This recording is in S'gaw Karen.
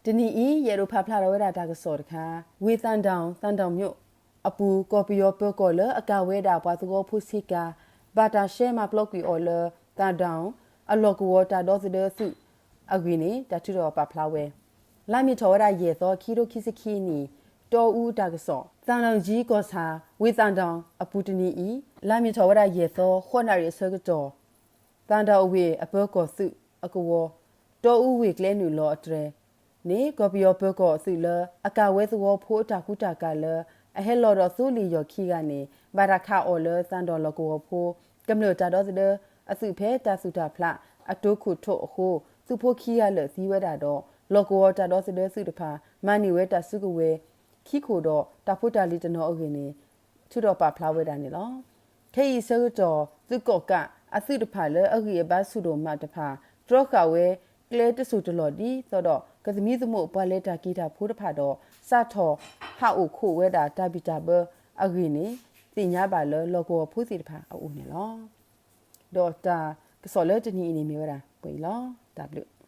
တနံၤအံၤ ယအဲၣ်ဒိးဖးဖျါထီၣ်ဝဲဒၣ်တၢ်ကစီၣ်တခါ, ဝ့ၢ်သၣ်ဒၣ် သၣ်ဒၣ်မိၣ် အပူၤ ကီၢ်ပယီၤပၢၤကီၢ်လၢအကၤဝဲဒၣ်ပှၤသဝီဖိဆ့ကၤ ဘၣ်တၢ်ရှဲမၤပျီကွံာ်အီၤလၢ သၣ်ဒၣ် အလီၢ်ကဝီၤတၢ်ဒီသဒၢသုးအဂ့ၢ်န့ၣ် တၢ်ထုးထီၣ်ပာ်ဖျါဝဲ လါမ့ၤထီၣ်ဝဲဒၣ်ယဲၢ်သီ ခံကထိခံဆံခံနံၣ် တီအူတၢ်ကစီၣ်, သၣ်ဒၣ်ကၠံကီၢ်ဆၣ် ဝ့ၢ်သၣ်ဒၣ်အပူၤတနံၤအံၤ လါမ့ၤထီၣ်ဝဲဒၣ်ယဲၢ်သီ ဃိးနၣ်ရံၣ်အဆၢကတီၢ် သၣ်ဒၣ်ဝ့ၢ်အပၢၤကီၢ်သုးအကဝီၤ တီအူဝ့ၢ်ကျဲနုာ်လီၤအတြဲၤန့ၣ် ကီၢ်ပယီၤပၢၤကီၢ်အသုးလၢအကၤဝဲသဝီဖိအတၢ်ကူတၢ်ကၤလၢ အဟဲလီၤဒီးသိလ့ၣ်ယီၢ်ခံဂၤန့ၣ် ဘၣ်တၢ်ခးအီၤလၢသၣ်ဒၣ်လီၢ်ကဝီၤဖိ ကမျၢၢ်တၢ်ဒီသဒၢအသုးဖဲတၢ်သူၣ်တၢ်ဖျးအတိခိၣ်ထိးအဃိ သုးဖိခံဂၤလၢာ်သံဝဲဒၣ်ဒီး လီၢ်ကဝီၤတၢ်ဒီသဒၢသုးတဖၣ် မၤန့ၢ်ဝဲတၢ်စုကဝဲၤ ခံခိၣ်ဒီးတၢ်ဖိတၢ်လံၤတနီၤအဂ့ၢ်န့ၣ် ထုးထီၣ်ပာ်ဖျါဝဲဒၣ်န့ၣ်လီၤ. ခဲအံၤအဆၢကတီၢ် သုးကီၣ်ကးအသုးတဖၣ်လၢအဂံၢ်အဘါဆူၣ်ဒိၣ်မးတဖၣ် တြီဃာ်ဝဲကျဲတစိၢ်တလီၢ်ဒ်သိးဒီး ကသမံသမိးပှၤလဲၤတၢ်က့ၤတၢ်ဖိတဖၣ်ဒီး စးထီၣ်ဟးအိၣ်ခိးဝဲဒၣ်တၢ်ဘံၣ်တၢ်ဘၢအဂ့ၢ်န့ၣ် သ့ၣ်ညါဘၣ်လၢလီၢ်ကဝီၤဖိသ့ၣ်တဖၣ်အအိၣ်န့ၣ်လီၤ. ဒီးတၢ်ကစီၣ်လၢတနံၤအံၤန့ၣ်မ့ၢ်ဝဲဒၣ်ပှဲၤအံၤလီၤ. တၢ်ဘျုး